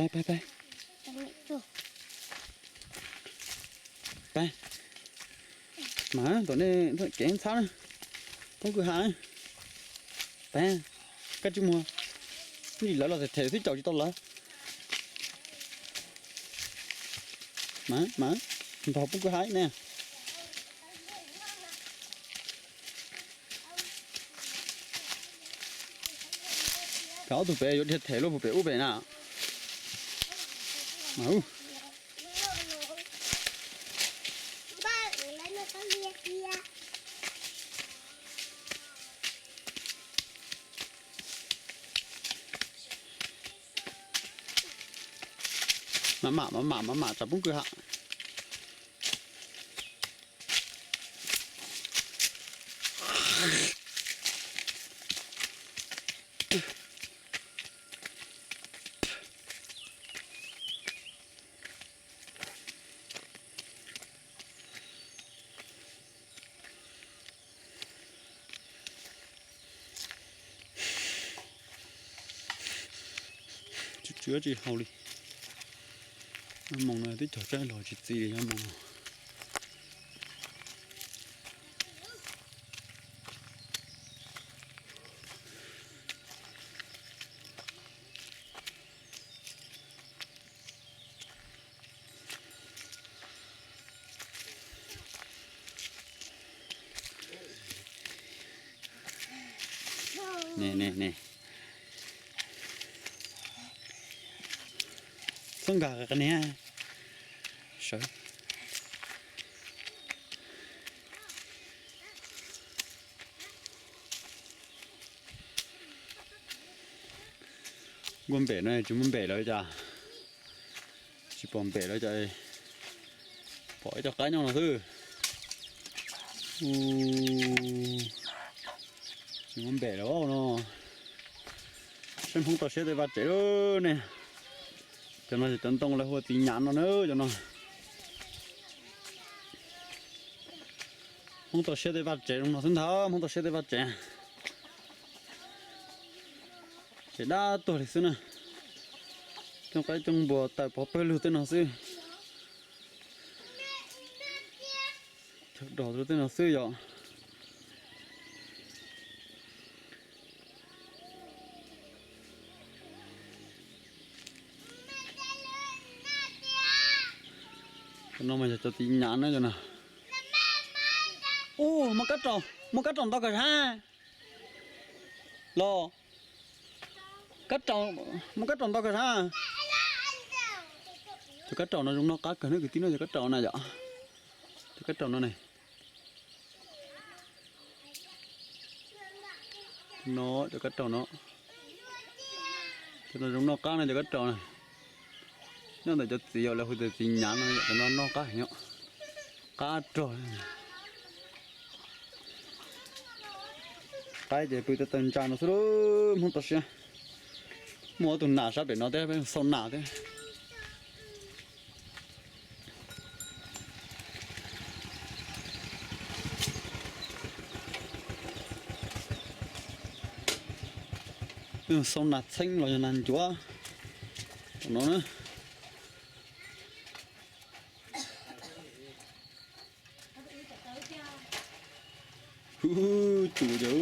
Pab, pab, pab. Pab. Mas tom nej kev ntxhab na. Poob kwj ha. Pab. Koj tsis muag. Ntsis lawv los them them xwb caum tsis tau lawv. Mas, mas. Ntog poob kwj ha ne. Koj ob tug pem yuav dhia them luaj puag pem ub pem na. Mam mam mam mam mam tsam poob kwj ha. Tsis tsis tsis haus li. Nyob hmo no twb cog tsaib los tsis txi li nyob hmo no. Ne ne ne. Txhob nkag qe niag sawv. Nkuaj npem no tsis muaj npem lawm cas. Tsis pom npem lawm cas. Pom ib co qaib nyob no xwb. Tsis muaj npem lawm no. Saib Hmoob toj siab tej vaj tsev lawm ne. Cov no yog cov ntoo lawv hu ua txiv nyav no na cov no. Hmoob toj siab tej vaj tsev zoo no xwb ntag, Hmoob toj siab tej vaj tsev. Ces dab tuag li xwb na. Coob qaib coob npua tawm pov pawg lug tej no xwb. Chaw dog tej no xwb yom. Cov no mas yog cov txiv nyav na cov no. Ub, muaj kab raum, muaj kab raum ntau kawg sab. Los, kab raum, muaj kab raum ntau kawg sab. Cov kab raum no zoo noj qab kawg na kwv tij no, cov kab raum na yom. Cov kab raum no ne. No cov kab raum no. Cov no zoo noj qab na cov kab raum na. Nyob ntawm cov txiv yog lawv hu tias txiv nyav no yom, cov no noj qab heev, qab rog. Qaib ces pw tej taw ntsa no xwb lauj, Hmoob toj siab. Muaj ob tug nas sab pem no thiab, peb xauj nas thiab. Xauj nas txheeb los yog nas ncuav. Tom no na. Hu, hu, hu, cus cas.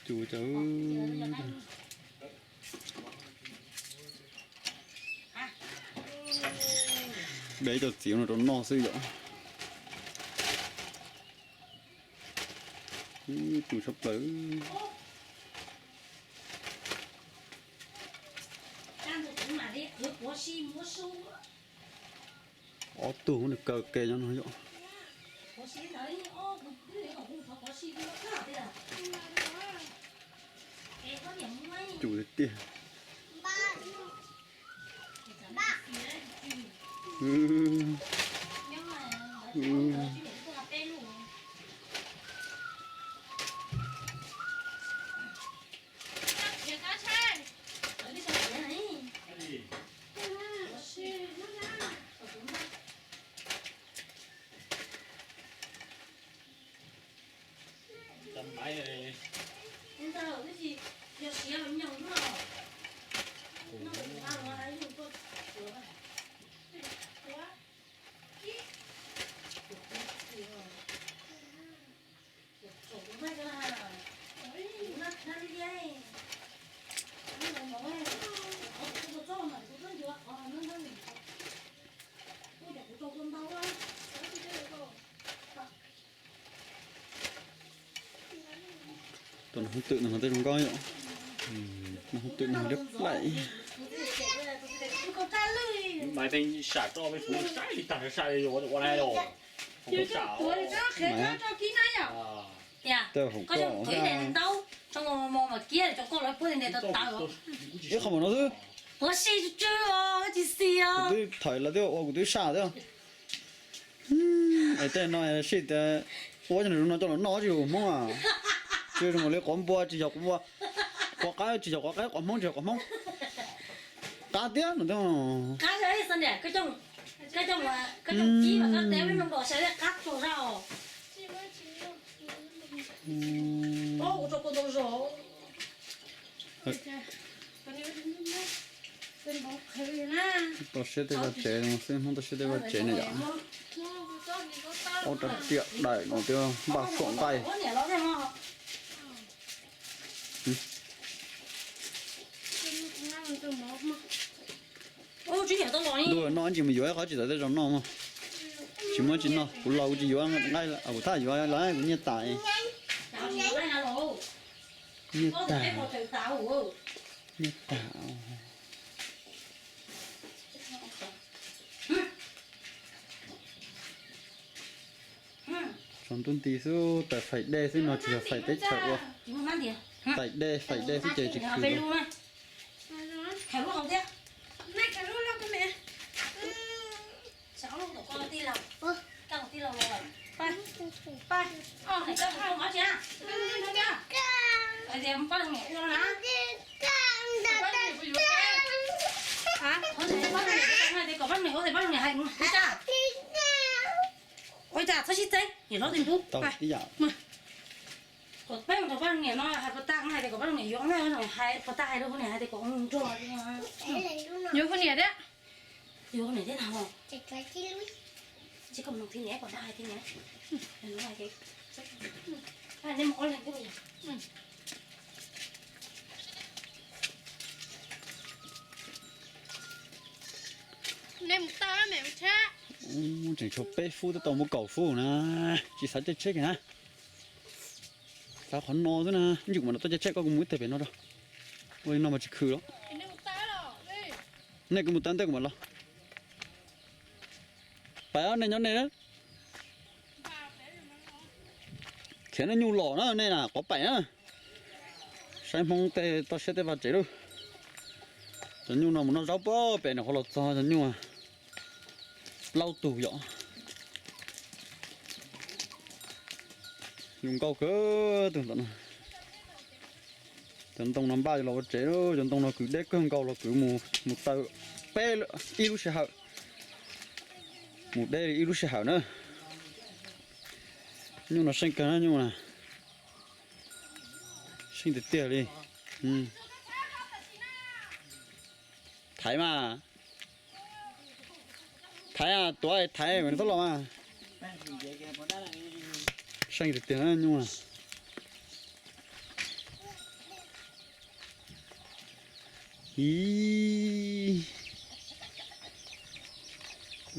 Cus cas. De cov txiv no rau noj xwb yom. Cus tshaj plaws. Ob tug nws kaw ke nyob no yom. Cus tiag tiag. Hoob twm no tej zoo nkauj yom. Hoob twm no liab plaim. Ib qho mas no xwb. Kuv twb thaum los twb ua kuv twb saj thiab. Es tej no sij tias ua zoo no coj los noj tsis ua Hmoob a. Tsis zoo li quav npua tsis yog quav npua, quav qaib tsis yog quav qaib, quav Hmoob tsis yog quav Hmoob. Qab tiag no. Tau siab tej vaj tsev no xwb, Hmoob tau siab tej vaj tsev ne yom. Ob rab riam daim no thiab npaj xuam nqaij. Ntuj, noj ib ntsis mus yuav ib qho tsis tau tej zaum noj mog. Tsis muaj tsis noj, kuv laus kuv tsis yuav nqaij, kuv thaj yuav lawm kuv nyiaj tas. Nyiaj tas. Nyiaj tas. Tsaus ntuj nti xwb, tas faim dej xwb no tsis yog faim teb chaws ua. Faim dej, faim dej xwb ces tsis khwv li. Ua cas txhob sib txeeb, niam hlob twb pub. Tau ib yam. Kom peb mus rau poj niam no hais puas tag, hais tias kom poj niam yuav, hais puas tag, hais rau poj niam hais tias kom nrog yuav poj niam thiab. Yuav poj niam thiab no. Tsis kom mloog thiab niam, kom dab hais thiab niam. Nej mus ob leeg thiab. Nej mus tau me mus tsheb. Tseem tshuav peb fub twb tau muaj kaum fub na. Tsis xav caij tsheb kiag na. Xav qhov no xwb na. Ib tsam mam li tuaj caij tsheb, koj kuv mus ib teg pem no rau. Ua li no mas tsis khwv los. Nej kuv mus tau ntej kuv mam los. Pais os, nej nyob nej na. Khiav nej nyuj los na, nej na quav paim na. Saib Hmoob tej toj siab tej vaj tsev lauj. Cov nyuj no mus noj zaub pem no, qhov los txog cov nyuj plaub tug yom. Zoo nkauj kawg tus ntawm no. Cov ntoo no npaj los ua tsev, cov ntoo no kwv deb kawg nkaus los kwv mus taw peb ib lub sij hawm. Mus deb li ib lub sij hawm na. Nyuj no seej kawg na, nyuj na. Seej tiag tiag li. Thaiv mas. Thaiv, tuav thaiv mas txhob los mas. Seej tiag tiag nyuj.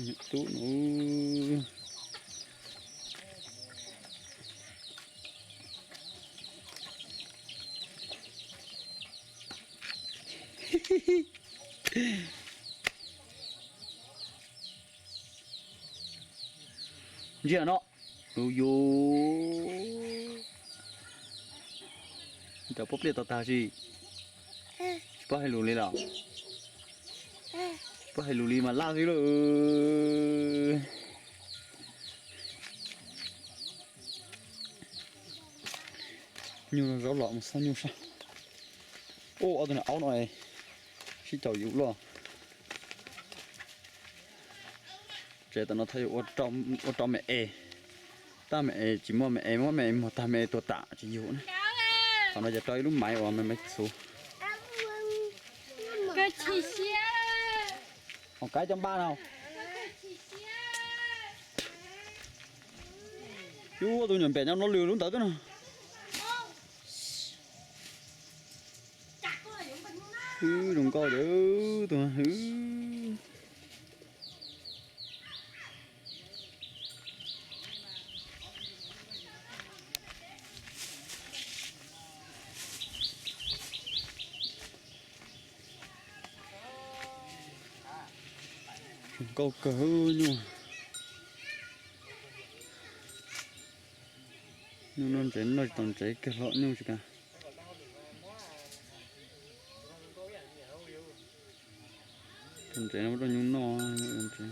Ib tub no. Ntsia no. Yus, cov pob pliaj tau tag si. Tsis paub hais lus li los? Tsis paub hais lus li mas laj xwb lauj. Nyuj zaub los mus xauj nyuj saib. Ub, ob tug niag aub no sib caum yus luaj. Tsev tam no thaum yus ua rau me es, tab me es tsis muaj me es, muab me es muag tag me es tuag tam tsis yus na. Qhov no ces rau ib lub maiv uas me maiv txhuv. Kav cov npaj no. Yus tus nyuam npem nyob no lwm lub ntawd twb no. Hwv, zoo nkauj li tus hwv. Nkauj kawg nyuj. Nyuj noj ntsev noj tsis tau ntsev kiag hlo nyuj tsis kam. Tus ntsev no muab rau nyuj noj ntsev.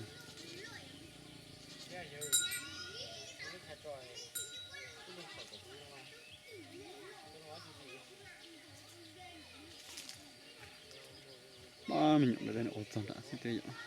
Pab me nyuam ntawd ua txog nram xwb twb yom.